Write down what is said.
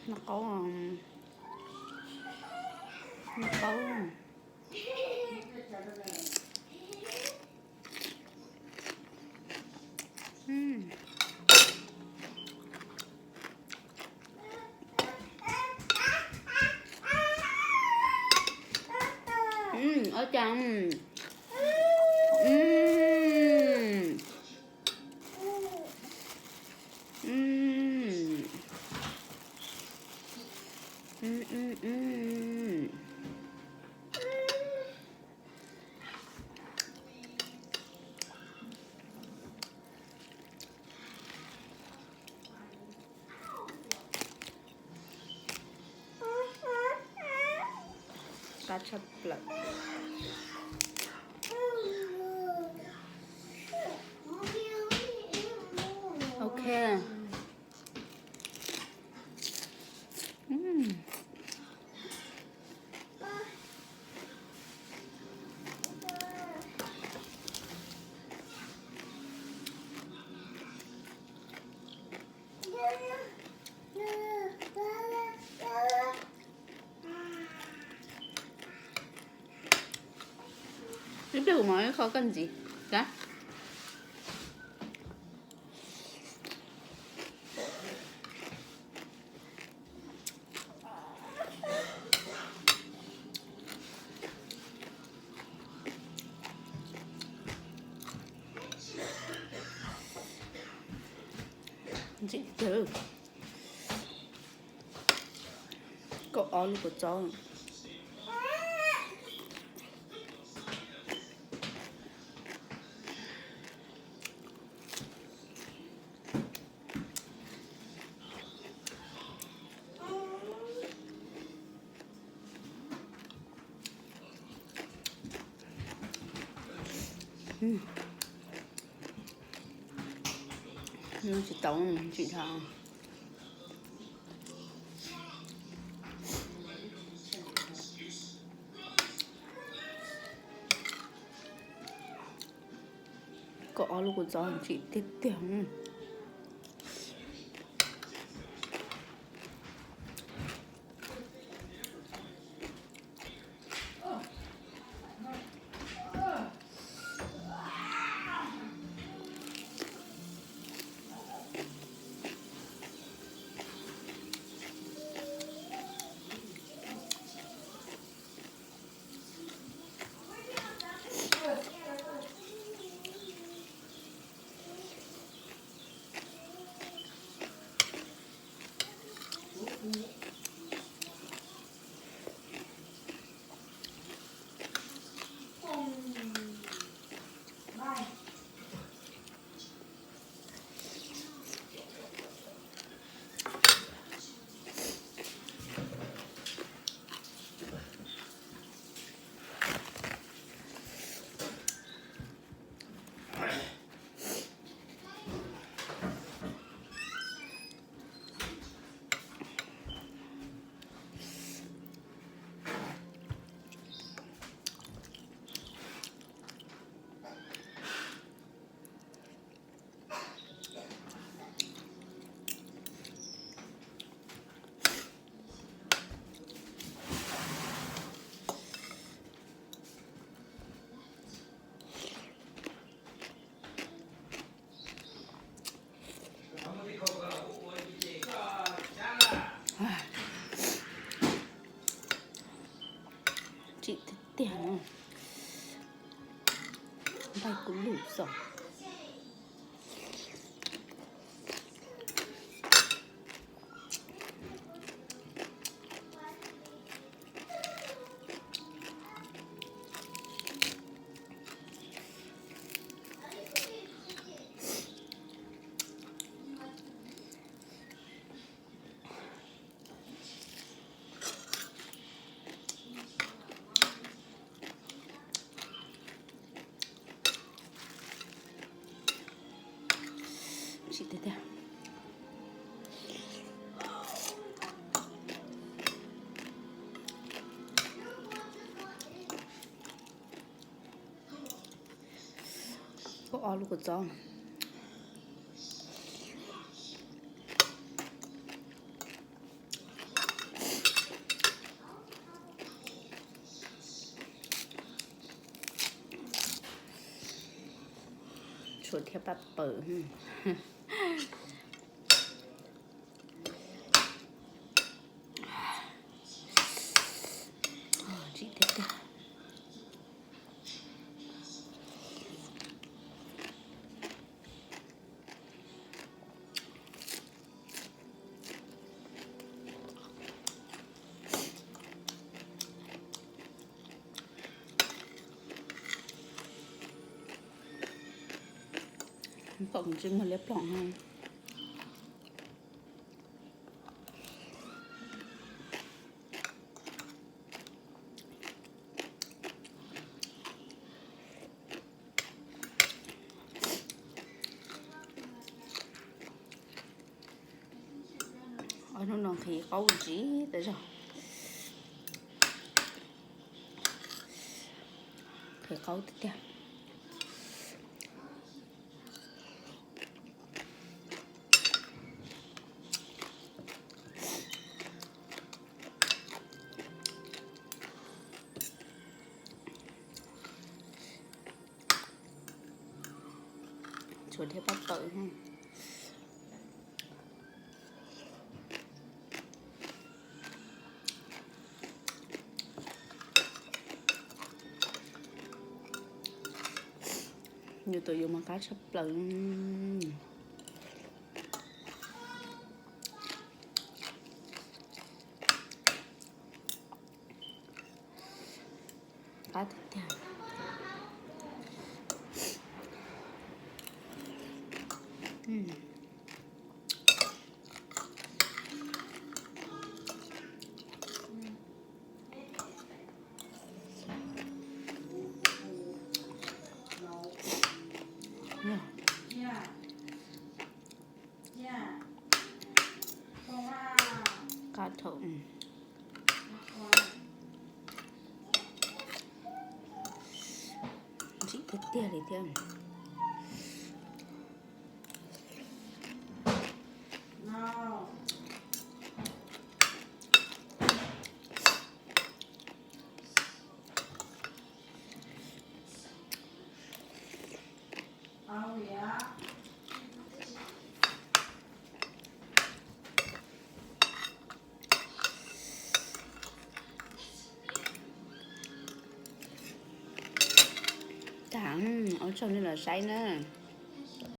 Noj qaub, noj qaub. Ua cas. Qab tshaj plaws. Ok. Ib pliag kuv mam kho koj ntxiv. Ntxim tiag. Kaum ob lub kua txob. Noj tsis tau, tsis dhau. Kaum ob lub kua txob ntxim tiag tiag. Ntxim tiag tiag no. Npaum kuv lub xov. Ntxim tiag tiag. Kaum ob lub kua txob. thiab paj paws. Tsim thiab tiag. Pom kuv tsis muag liab ploom no. Hnub no nqhis qaub ntsis tas zog. Nqhis qaub tiag tiag. Tshuav thiab paj paws. Yus tus yus mas qab tshaj plaws. Qab tiag tiag. Qab thaum. Ntsim tiag tiag li thiab. Tag, ua tsaug nej los saib na.